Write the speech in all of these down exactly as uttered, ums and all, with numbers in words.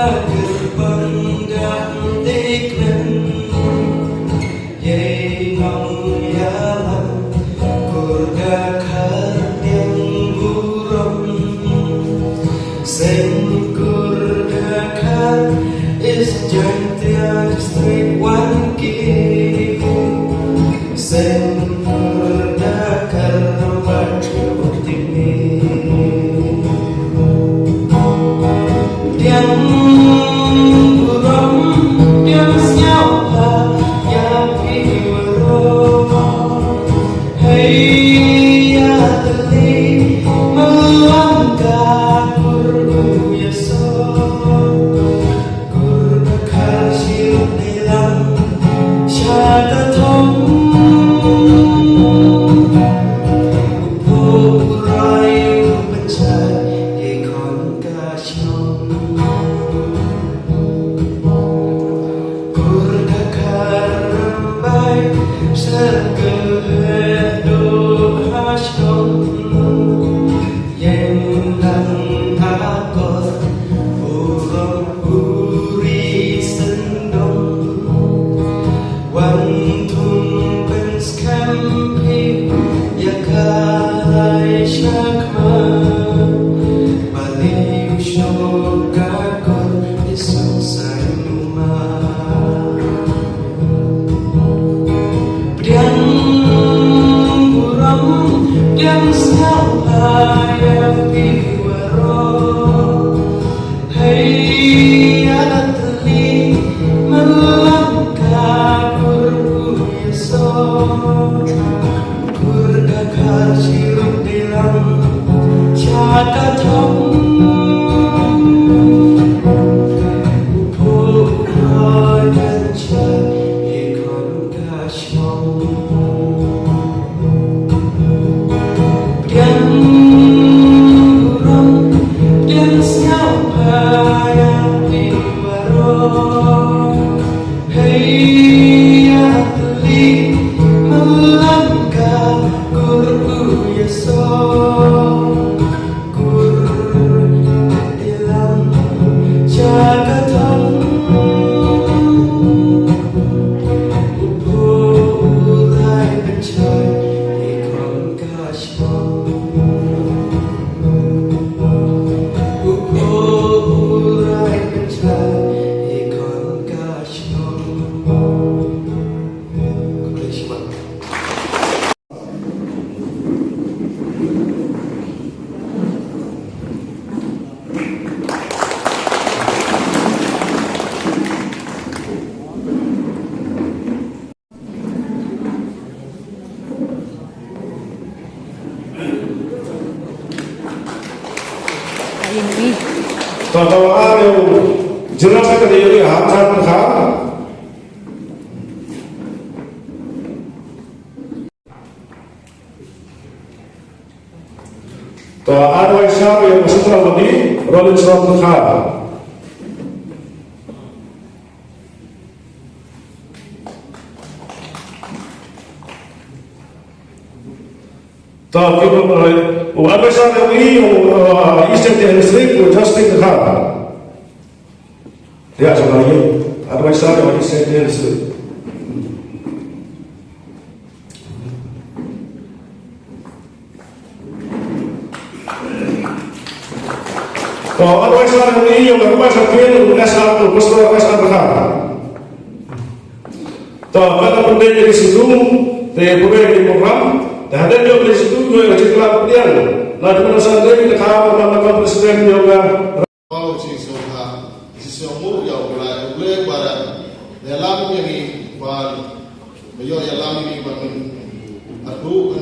Kyrpang dang dei kmen, ïa nongïalam, kur da khar dieng burom. Seng kur da khar East Jaintia District wan ki. Seng kur da khar wat u timi. Dieng burom, dieng sngewbha ïa phi baroh. Hei ïa tylli, mallam ka kur u ïasoh. Kur ka khar shi ruh dei lang sha ka thong. U phuh u rai u pynshai ïa khon ka shnong. Kur ka khar rymbai sha ka heh duh ha shnong. Ïeng dang akor burom u ri sngewdom. Wan thung pynskhem phi ïa ka lai shakhmat. Ba dei u shnong ka kur Ïasoh Sain Umar. Pdiang burom, pdiang sngewbha ïa phi baroh. Hei ïa tylli, mallam ka kur u ïasoh. Kur ka khar shi ruh dei lang sha ka thong. U phuh u rai pynshai ïa khon ka shnong. Pdiang burom, pdiang sngewbha ïa phi baroh. Hei ïa tylli, mallam ka kur u ïasoh. Kur dei lang sha ka thong. U phuh u rai pynshai ïa khon ka shnong. U phuh u rai pynshai ïa khon ka shnong. Khublei shibun. Tang tang ar ïa u General Secretary ïa u Hamzah Khan. To, advisor ïa u Central Body, Rollins Ron Khan. To, ki, u advisor ïa u, uh, East Jaintia District, u Justin Khan. Ïa, sha ba ïa, advisor ïa u East Jaintia District. To, advisor ïa u, ïa u, advisor ïa u, S R, u Pastor S R Khan. To, kata pynbeit ïa ki situ, te pynbeit ïa ki program, te hadien jong ki situ, ïa ki program pdiang. Na jong ka Sunday, te ka, ka, ka president jong ka Pau jingsngewbha, jingsngewnguh ïa U Blei, U Blei ba la ïalam ïa ngi, ba la ïoh ïalam ïa ngi ba ngin ïathuh.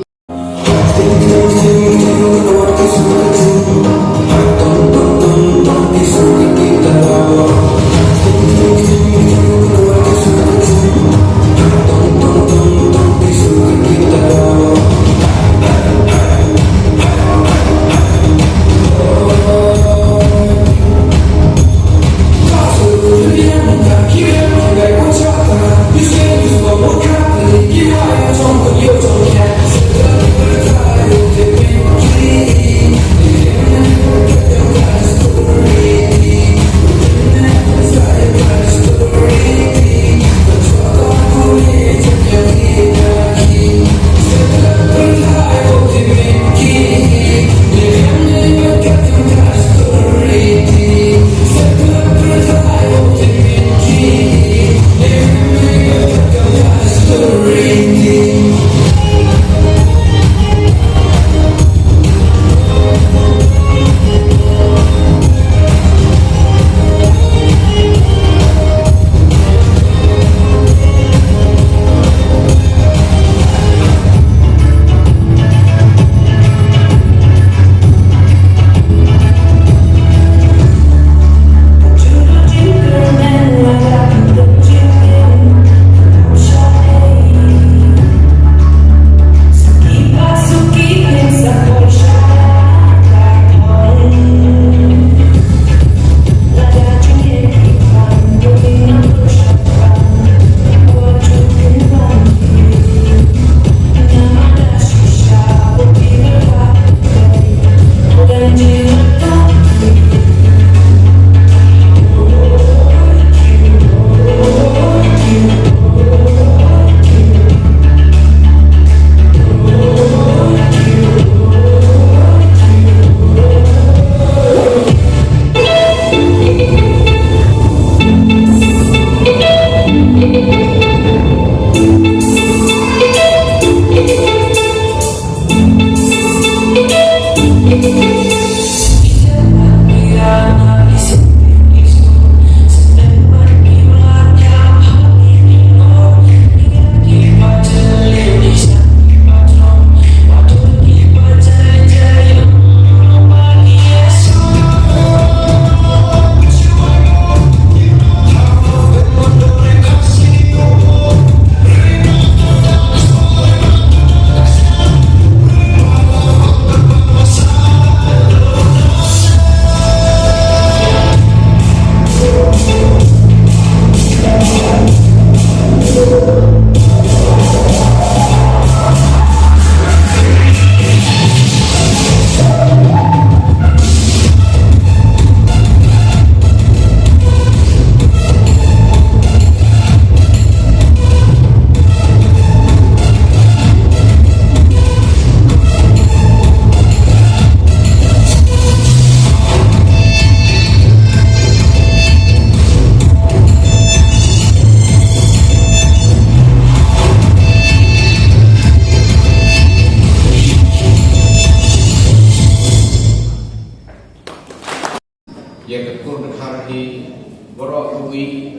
Ïa ka Kur Dkhar hi baroh kawei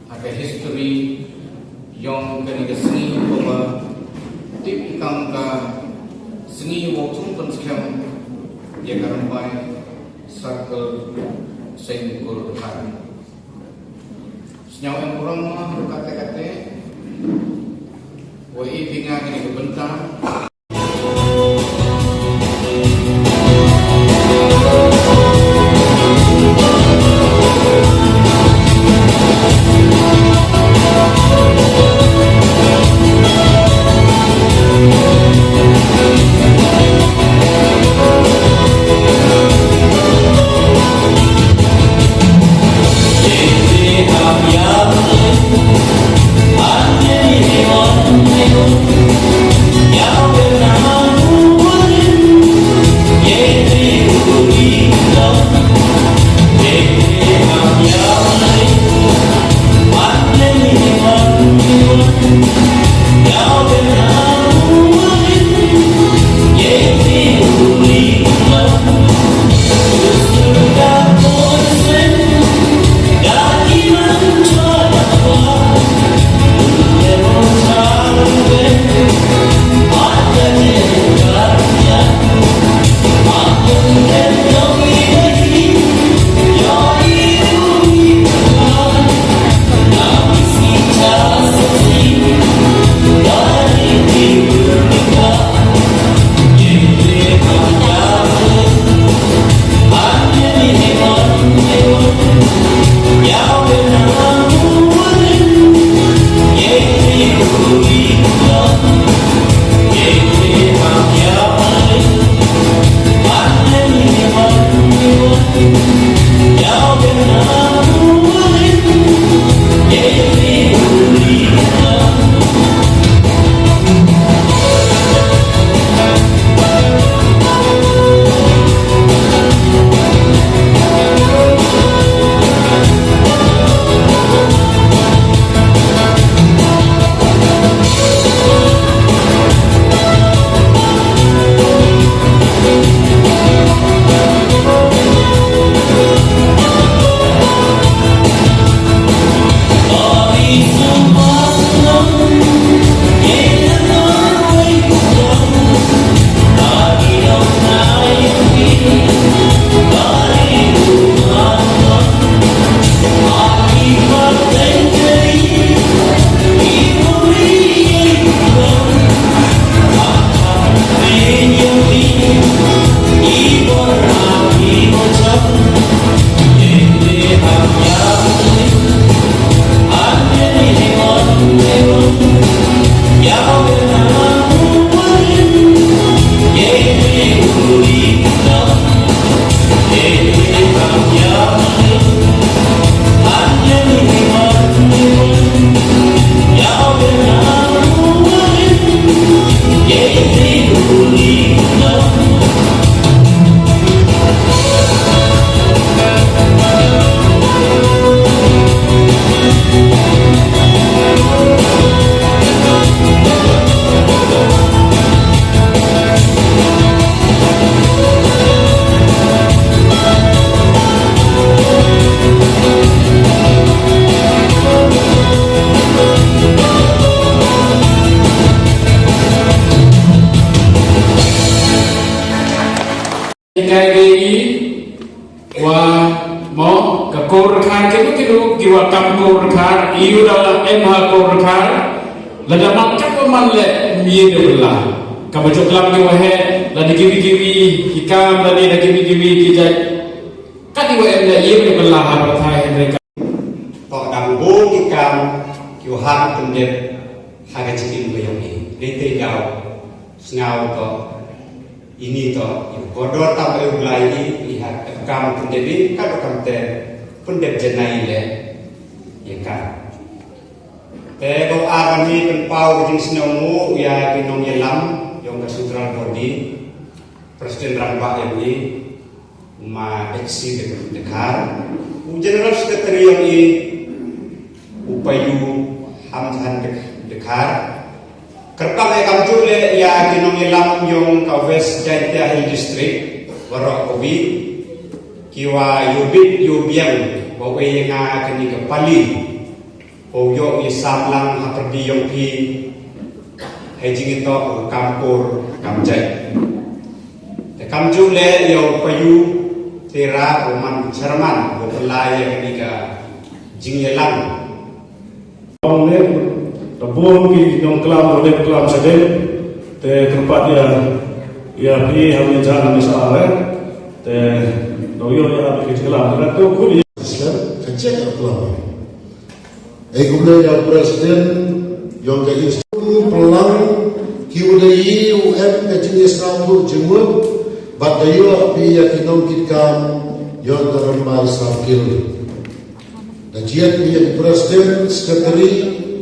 ha ka history jong kane ka sngi, kaba tip ïa ka kam ka sngi wow thung pynskhem ïa ka Rymbai Circle Seng Kur Dkhar. Sñiaw em burom mo, kate kate wa i phi nga kane ka bynta. Ka dei wa mo ka Kur Dkhar, kino kino ki wa kam Kur Dkhar, i u da em ha Kur Dkhar, lada man kat wa man leh, ym ye da bylla. Kaba ju klam ki wa heh, lada kiwi kiwi ki kam, lada kiwi kiwi ki jait, kat i wa em leh, ye da bylla ha pyrthai, hynrei ka To dang bun ki kam ki wa hap pyndep ha ka jingim ka yong i. Dei te daw sngaw to ini to i kordor tam u Blai i, i ha ka kam pyndep i, ka kam te pyndep janai le ya ka. Te ko ar ni pynpaw ka jingsngewnguh ya ki nongïalam yong ka central body, President rangbah yong i, Ma H C Dkhar, u General Secretary yong i, u Payu Hamthan Dkhar. Kyrpang e kam ju le ya ki nongïalam yong ka West Jaintia Hills District, waroh ko wi. Ki wa ïoh bit ïoh biang ba wei ïa nga kane ka pali, ba u ïoh ïa sam lang ha pyrdi ïong phi, ha jingïatoh ka kam kur kam jait. Te kam ju leh ïa u payu tira u man chairman u pynlai ïa kane ka jingïalang. Ong ne, ta bun ki nongklam, u dep klam shadien, te kyrpad ïa, ïa phi ha mih jan ha mih sa re, te nong ïoh ïa phi ki klam, te tu kuli. Ka check ka klam. Ei kumne ïa president, ïong ka is. Plang, ki u dei u em ka jingïasam bu jingmut, bad da ïoh phi ïa ki nongkitkam, ïong ka Rymbai Circle. Da jied ïa ki president, secretary,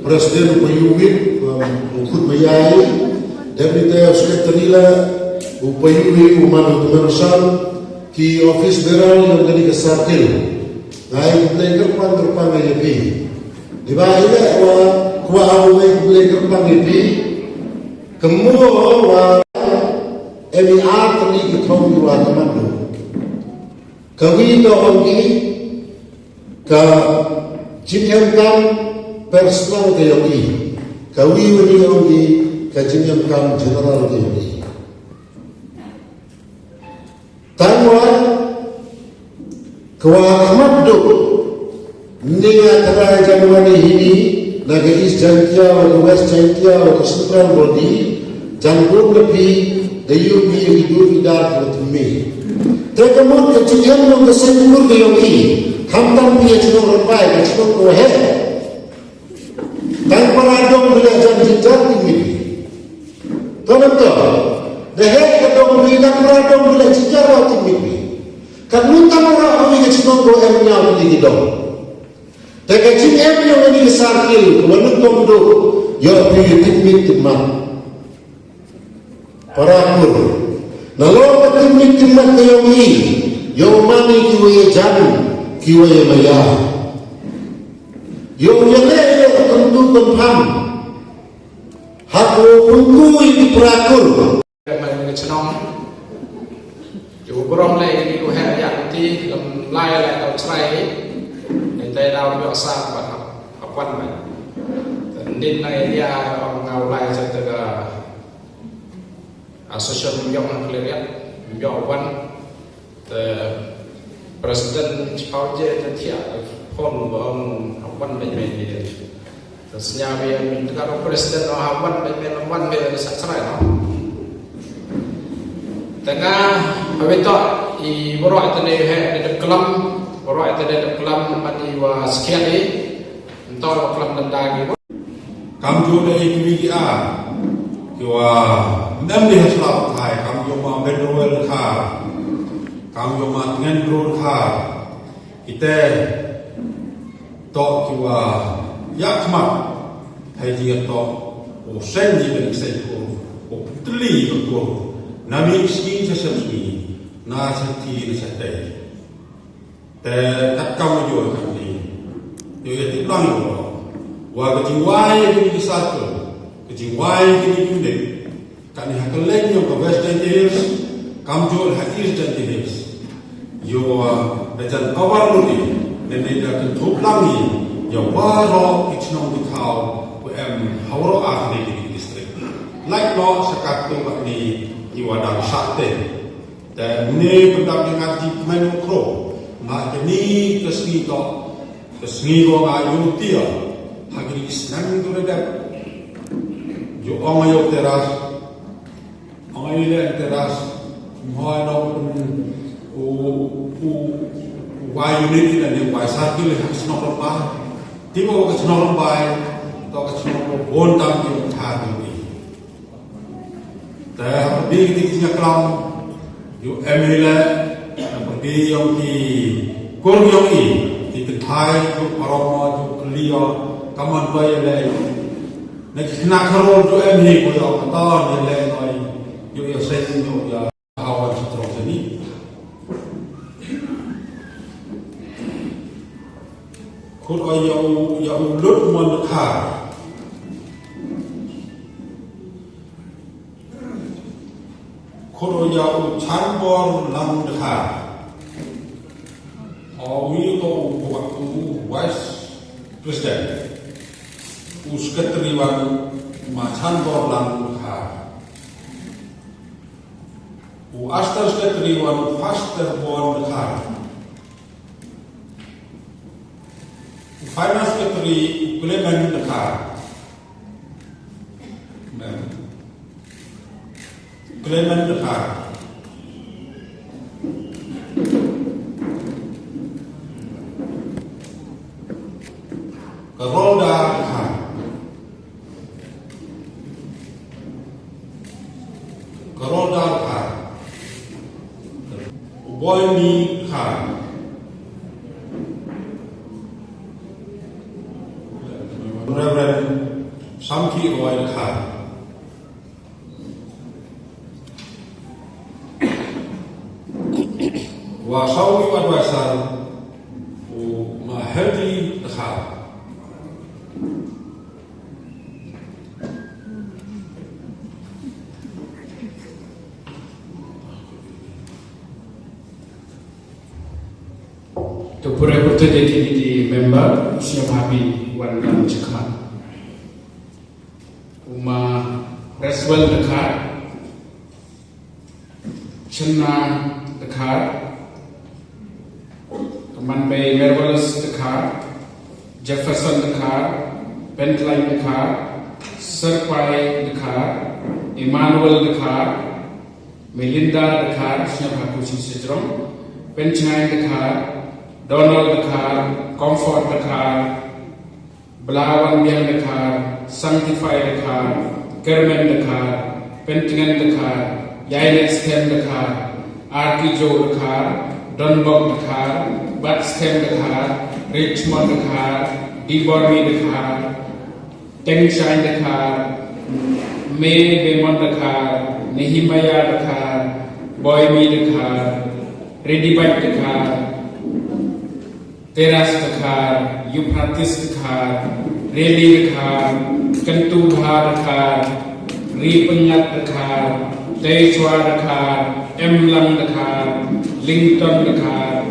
president u payu wit, um, u khut mayai, deputy secretary la, u payu wit, u man u tymmen u san, ki office bearer ïong kane ka circle. Nga ai khublei kyrpang kyrpang ïa phi. Diba ïa wa, kwah ai khublei kyrpang ïa phi. Kumno wa, em i ar tylli ki thong ki wa kyrpang. Kawi to ong ki, ka jingem kam personal ka ïong i. Kawi wani ong ki, ka jingem kam general ka ïong i. Tangwa, ka wa khmat duk, ni nga tara jan wani hini, na ka East Jaintia, wa ka West Jaintia, wa ka Central Body, jan duk na phi, da yu phi, yu phi, yu phi, dar, ka wa tumi. Te ka mut ka jingem nong ka sen mut ka ïong i, kham tam phi ya chnong Rymbai, ka chnong ko he. Tang para dong bile jan jinjar ti mit. To na to. Da he ka dong bile tang para dong bile jinjar wa ti mit. Ka nun tang ra ko ni ka chnong ko em nya ko ni ki dong. Te ka jingem ïa ni ka circle ko wa nun tong do. Yo pi ti mit ti mat. Para kur. Na long ka tim mit tim mat ka yong i. Yong mani ki wa ya jan, ki wa ya maya. Yong ya le ya ka tentu tempham. Hak wo pengku i di para kur. Mai ka chnong. Yo burom le i di ko her ya ti lem lai le tau chrai. Ni tai dau yo sa pa hapwan mai. Nin na ya ong ngau lai sa tega. Association Mymbiong ha Khliehriat, Mymbiong wan, te President Chipau je te thiah phone ba ong wan beit beit ni. Te sñiaw ïa mi te ka President ong wan beit beit wan beit sa chrai no. Te nga ha wi to i boro te ne he ne de klam, boro te ne de klam ban i wa skhiat i, ntor wa klam danda ki. Kamjooh de ki wi ki a, ki wa ym em de ha sla pathai, kamjooh ma Bedroel Dkhar, kamjooh ma Tngen Bru Dkhar, kite toh ki wa ïa khmat, hai ji toh, u seng ji ben seng ko, u pyntlih ko, na mi sngi sa sep sngi, na sa ti na sa tei. Te katkam u jooh katni. Yow ïa tip lang ïa u. Wa ka jingwai kini ki circle. Ka jingwai kini ki unit. Katni ha kylleng yong ka West Jaintia Hills. Kamjooh ha East Jaintia Hills. Yow wa da jan cover lut i. Lane da kynthup lang i. Ïa waroh ki chnong ki thaw. Wa em ha waroh ar kini ki district. Lait noh sa katto katni. Ïa wa dang sah te. Te mynne pyndap ïa nga ka jingkmen u khro. Nga kane ka sngi to, ka sngi ko nga ïoh tiar ha kine ki snem to dep. Ju ong ïa u Teras, ong ïa u Teras, mhoi no u u u wai unit ïa ne wai circle ha ka shnong Rymbai. Te mo ka shnong Rymbai to ka shnong ko bon tam ki ka ha ki. Te ha pyrdi ki jingklam, ïa u M L A, ha pyrdi yong ki kur yong i, ki kynthai, ïa u parong, ïa u kylli, ïa u kaman ba ïa leh. Na ki khynnah kharor ïa u M L A ko ïa u kata ïa leh noi, ïa u ïa seng, ïa u ïa hawan sa trong seni. Khut oi ïa u, ïa u Lut Mon Dkhar. Khut oi ïa u Chanbor Lam Dkhar. Uto u Vice President, u Secretary wan u Ma Chandor Lang Dkhar, u Assistant Secretary wan u Faster Born Dkhar, u Finance Secretary u Clement Dkhar, Clement Dkhar, Karolda Dkhar, Karolda Dkhar, u Boimi Dkhar, Reverend Samki Roy Dkhar, wa saw u advisor u Ma Healthy Dkhar. To pure pure de ki di member, senior happy wan lam chakmat. U Ma Reswell Dkhar, Chenna Dkhar, Manbei Merwells Dkhar, Jefferson Dkhar, Pentline Dkhar, Serpai Dkhar, Emmanuel Dkhar, Melinda Dkhar, snyap haku si sejrong, Penchngai Dkhar, Donald Dkhar, Comfort Dkhar, Blawan Biang Dkhar, Sanctify Dkhar, Kermen Dkhar, Pentingen Dkhar, Yainet Stem Dkhar, Arti Jo Dkhar, Donbok Dkhar, Bat Stem Dkhar, Richmond Dkhar, Dibormi Dkhar, Tengshai Dkhar, Me Bemon Dkhar, Nehemiah Dkhar, Boymi Dkhar, Redibat Dkhar, Teras Dkhar, Euphrates Dkhar, Reli Dkhar, Kentubha Dkhar, Ripengak Dkhar, Teichwa Dkhar, Emlang Dkhar, Lington Dkhar,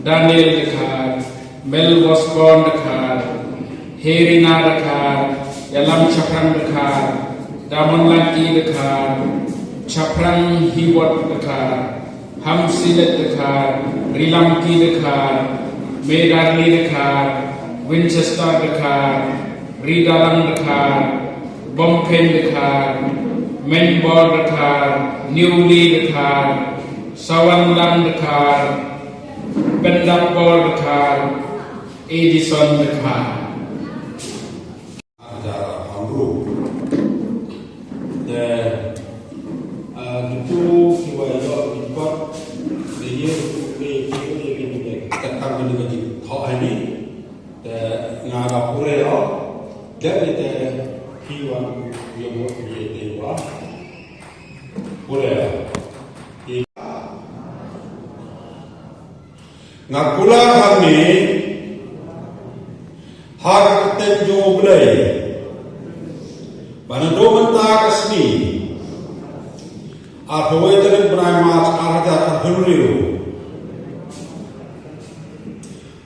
Daniel Dkhar, Mel Bosbon Dkhar, Herina Dkhar, Yalam Chaprang Dkhar, Damon Lanti Dkhar, Chaprang Hiwot Dkhar, Hamsilet Dkhar, Rilamki Dkhar, Medarli Dkhar, Winchester Dkhar, Ridalang Dkhar, Bomken Dkhar, Menbor Dkhar, Niuli Dkhar, Sawanlang Dkhar, Pendapor Dkhar, Edison Dkhar. Hajar arphew hynriew. Te, ah, kitu kiwa ïoh ki kot, te ye, te ye, te ye, te ye, te ye, te ye, te ye, te ye, te nga da pure ïoh, te ye, te, kiwa, ye mo, ye, te wa, pure ïoh. Nga kular hangne ha ka kyrteng jong U Blei ba naduh mynta ka sngi, arphew wei tarik bnai March ar hajar arphew hynriew,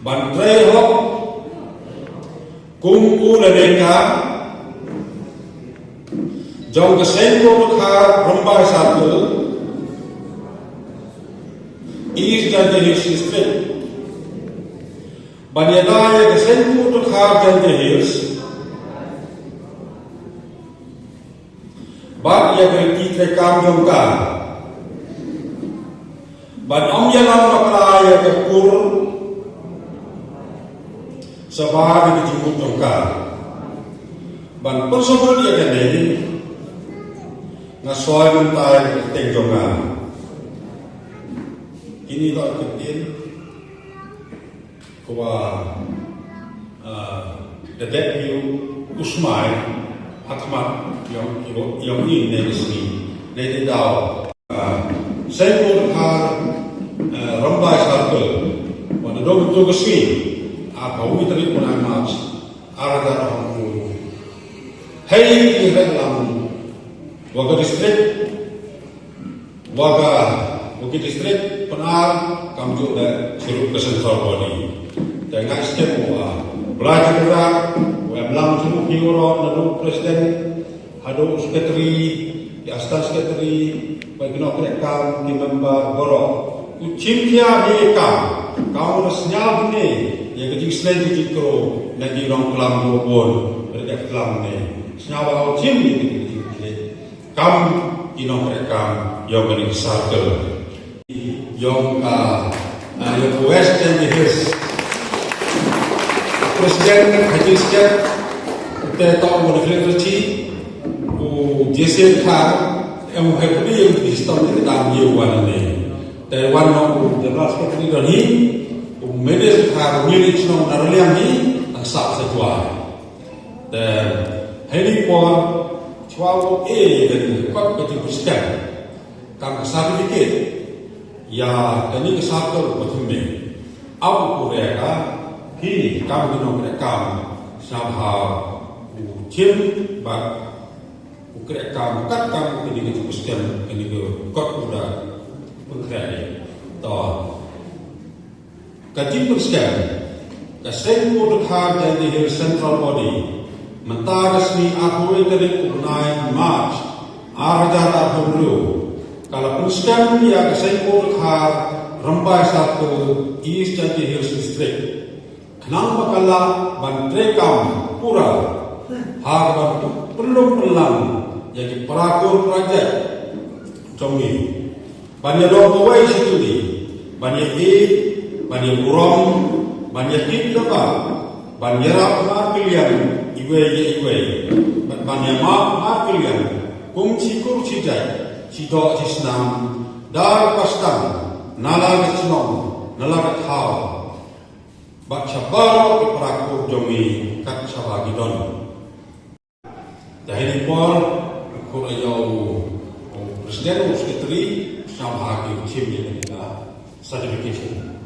ban trei hok kum u lehkai jong ka Seng Kur Dkhar Rymbai Circle, East Jaintia Hills District, ban ïada ïa ka Seng Kur Dkhar Jaintia Hills bad ïa ka riti treikam jong ka, ban ym ïalam bakla ïa ka kur, sa bad ïa ka jingmut jong ka, ban pynsabut ïa kane. Nga soi mynta ïa ka kyrteng jong nga. Kine ki kyntien kiwa, ah, da dep ïa u smai ha khmat ïong, ïong, ïong i ne ka sngi ne ka daw. Ah, Seng Kur Dkhar, ah, Rymbai Circle, wa naduh mynta ka sngi, arphew wei tarik bnai March ar hajar arphew hynriew, hei ki heh lam wa ka district, wa ka, wa ki district Pnar, Kam ju da chirup ka central body. Te nga skhem u a Blai Kyrpang u em lang chirup hi u ro na du president, haduh secretary, ki assistant secretary, ba ki nongtrei kam, ki member boro. U chim khia hi kam, ka u da sñiaw ne ya ka jingsneng ka jingkro na ki nongklam bun, ba da klam ne. Sñiaw ba u chim ne ki jingkro. Kam ki nongtrei kam yong kani ka circle. Yong ka, ah, yong ka West Jaintia Hills. President Haji Sket, te to mo de klik rechi, u Jesse Kha, em u hepdi yong ki sistem ni dang ye wan ne. Te wan no u General Secretary don hi, u Medes Kha, u Miri Chnong na Raliang hi, ta sap sa jua. Te hei ni por chwa u e ka ni kot ka ti Christian. Kam ka certificate ya ka ni ka circle ka thum ne. Au ku re ka hi kam ki nongtrei kam sñiawbha u chim ba u trei kam kat kam ka ni ka ti Christian ka ni ka kot u da pyntrei. To. Ka jingpynskhem, ka Seng Kur Dkhar Jaintia Hills Central Body, mynta ka sngi arphew wei tarik u bnai March, ar hajar arphew hynriew, ka la pynskhem ïa ka Seng Kur Dkhar Rymbai Circle East Jaintia Hills District. Khnang ba ka lah ban treikam pura, ha kaba pynlong pynlang ïa ki para kur para jait jong ngi. Ban ïa long kawei shi tylli, ban ïa ïeit, ban ïa burom, ban ïa kit lypa, ban ïa rap markylliang iwei ïa iwei, ban, ban ïa map markylliang kum shi kur shi jait, shi doh shi snam, da ka ba sdang, na la ka shnong, na la ka thaw, bad sha baroh ki para kur jong ngi kat shaba ki don. Te ha kane ka por, khun ïa u, u president, u secretary, sngewbha ki chim ïa kane ka certification.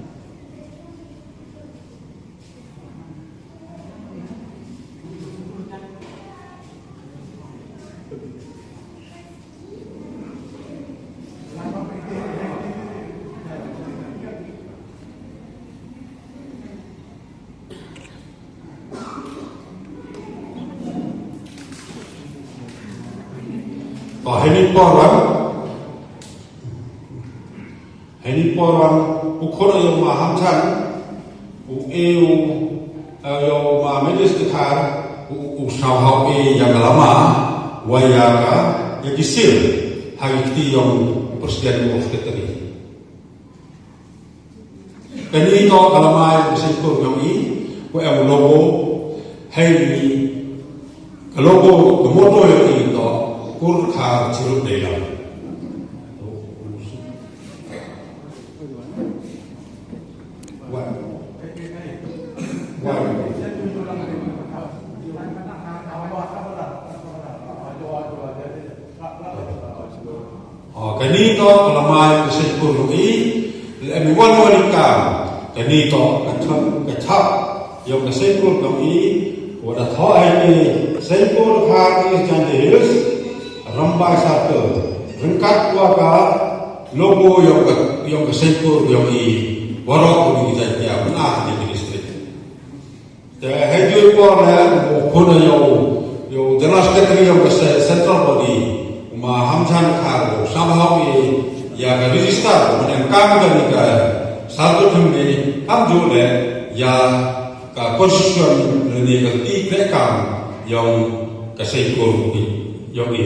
To, ha kane ka por, ha kane ka por, u khun ïa u ma Hamthan, u e u, eh, ïa u ma Medes Dkhar, u, u sngewbha u e ïa ka lama, wa ïa ka, ïa ki seal, ha ki kti ïong u president u secretary. Kane to ka lama ïa ka seng kur ïong i, ko em logo, hei ni, ka logo, ka motto ïong i to, Kur Dkhar chirup dei lang. Wan. Wan. O, kane to ka lama ïa ka seng kur ïong i, lem i wan wan i kam, kane to ka thap, ka thap, ïong ka seng kur ïong i, wa da thoh ha i, Seng Kur Dkhar East Jaintia Hills, Rymbai Circle, ryngkat wa ka logo ïong ka, ïong ka seng kur ïong i, waroh ka ri Jaintia, bad ha kine ki district. Te ha kane ka por leh, u khun ïa u, ïa u General Secretary ïa ka ce-, Central Body, u ma Hamthan Dkhar, u sngewbha u e ïa ka register, u ma em kam kane ka circle thymme, kamjooh leh ïa ka constitution lane ka kti treikam ïong ka seng kur ïong i.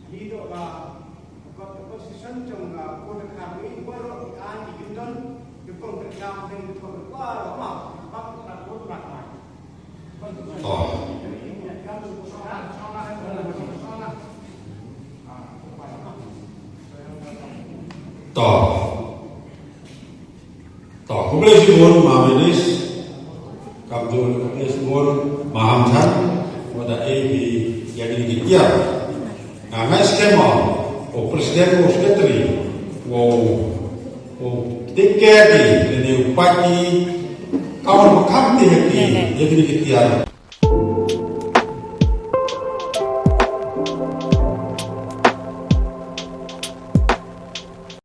Ngi doh ba ka constitution jong ka Kur Dkhar ngi baroh ki aiñ ki kyndon ki kong treikam hynrei ki baroh ma ba ka Kur Dkhar. Oh. To. To, khublei shibun ma Medes, kamjooh khublei shibun ma Hamthan, wa da e phi ïa kine ki tiar. Nga ngeit skhem ma u president, u secretary, u, u take care ki, lane u peit ki, kamon ba kham te ha ki, ïa kine ki tiar.